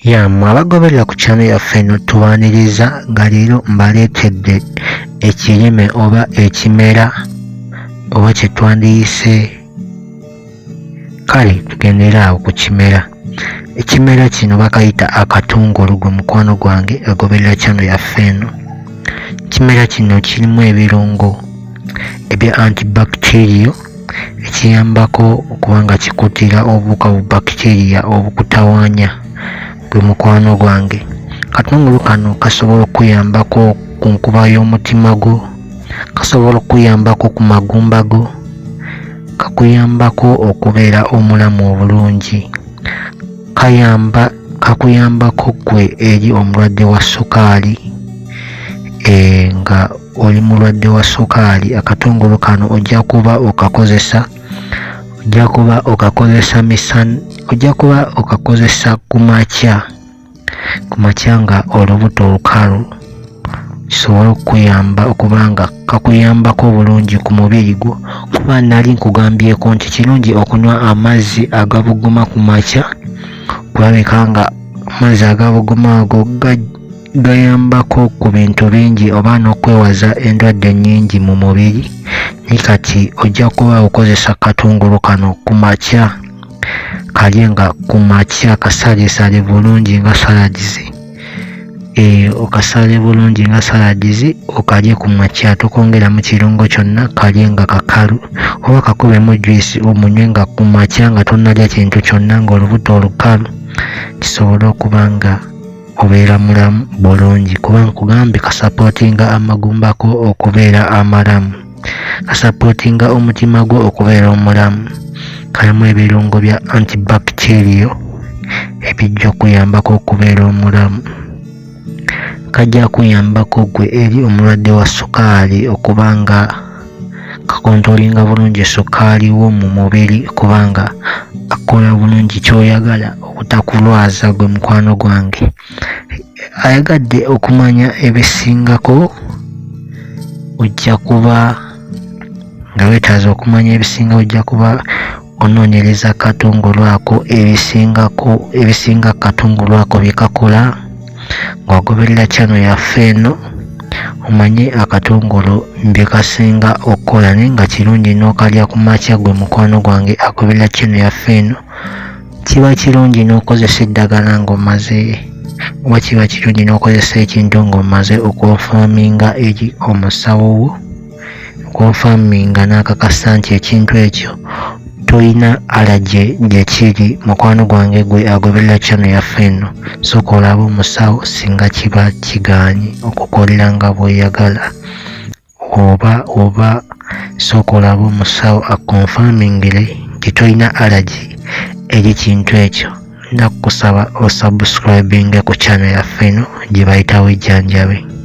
Ya mmwe abagoberera ku channel yaffe eno, tubaaniriza nga leero mbaleetedde ekirime oba ekimera oba kye twandiyise, kale tugendere awo ku kimera. Ekimera kino bakayita akatungulu. Gwe mukwano gwange agoberera channel yaffe eno, ekimera kino kirimu ebirungo ebya antibacterial, ekiyambako okuba nga kikutira obuwuka bu bacteria obukutawaanya. Gwe mukwano gwange, katungulu kano kasobola okukuyambako ku nkuba y'omutima gwo, kasobola okukuyambako ku magumba go, kakuyambako okubeera omulamu obulungi, kayamba kakuyambako ggwe eri omulwadde wa sukaali. Nga oli mulwadde wa sukaali, akatungulu kano ojja kuba okakozesa, ojja kuba okakozesa misana, ojja kuba okakozesa ku makya, ku makya nga olubuto lukalu, kisobole okukuyamba okuba nga kakuyambako bulungi ku mubiri gwo. Kuba nali nkugambyeko nti kirungi okunywa amazzi agabuguma ku makya, kulabika nga amazzi agabuguma ago gayambako ku bintu bingi oba n'okwewaza endwadde nnyingi mu mubiri. Naye kati ojja kuba okozesa katungulu kano ku makya, kalye nga ku makya, kasaleesale bulungi nga salads, okasale bulungi nga salads, okalye ku makya, tokongeramu kirungo kyonna, kalye nga kakalu oba kakubemu juice omunywe nga ku makya nga tonnalya kintu kyonna, ng'olubuto olukalu, kisobole okuba nga obeera mulamu bulungi. Kuba nkugambye kasupportinga amagumba go okubeera amalamu, kasupportinga omutima gwo okubeera omulamu, kalimu ebirungo bya antibacterial ebijja okuyambako okubeera omulamu, kajja kuyambako ggwe eri omulwadde wa sukaali okuba nga kacontrollinga bulungi sukaali wo mu mubiri, kubanga akola bulungi ky'oyagala obutakulwaza. Gwe mukwano gwange ayagadde okumanya ebisingako, ojja kuba nga weetaaza okumanya ebisinga, ojja kuba onoonyereza katungulu ako ebisingako, ebisinga katungulu ako bye kakola, ng'ogoberera channel yaffe eno, omanye akatungulu bye kasinga okukola. Naye nga kirungi n'okalya ku makya. Gwe mukwano gwange agoberera channel yaffe eno, kiba kirungi n'okozesa eddagala ng'omaze, oba kiba kirungi n'okozesa ekintu ng'omaze okuconfirminga eri omusawo wo, confirminga n'akakasa nti ekintu ekyo tolina allergy gye kiri. Mukwano gwange gwe agoberera channel yaffe eno, sooka olabe omusawo singa kiba kigaanye okukolera nga bw'oyagala, oba sooka olabe omusawo aconfirmingire nti tolina allergy eri kintu ekyo. Nja kukusaba osubscribinge ku channel yaffe eno gye bayita Wejjanjabe.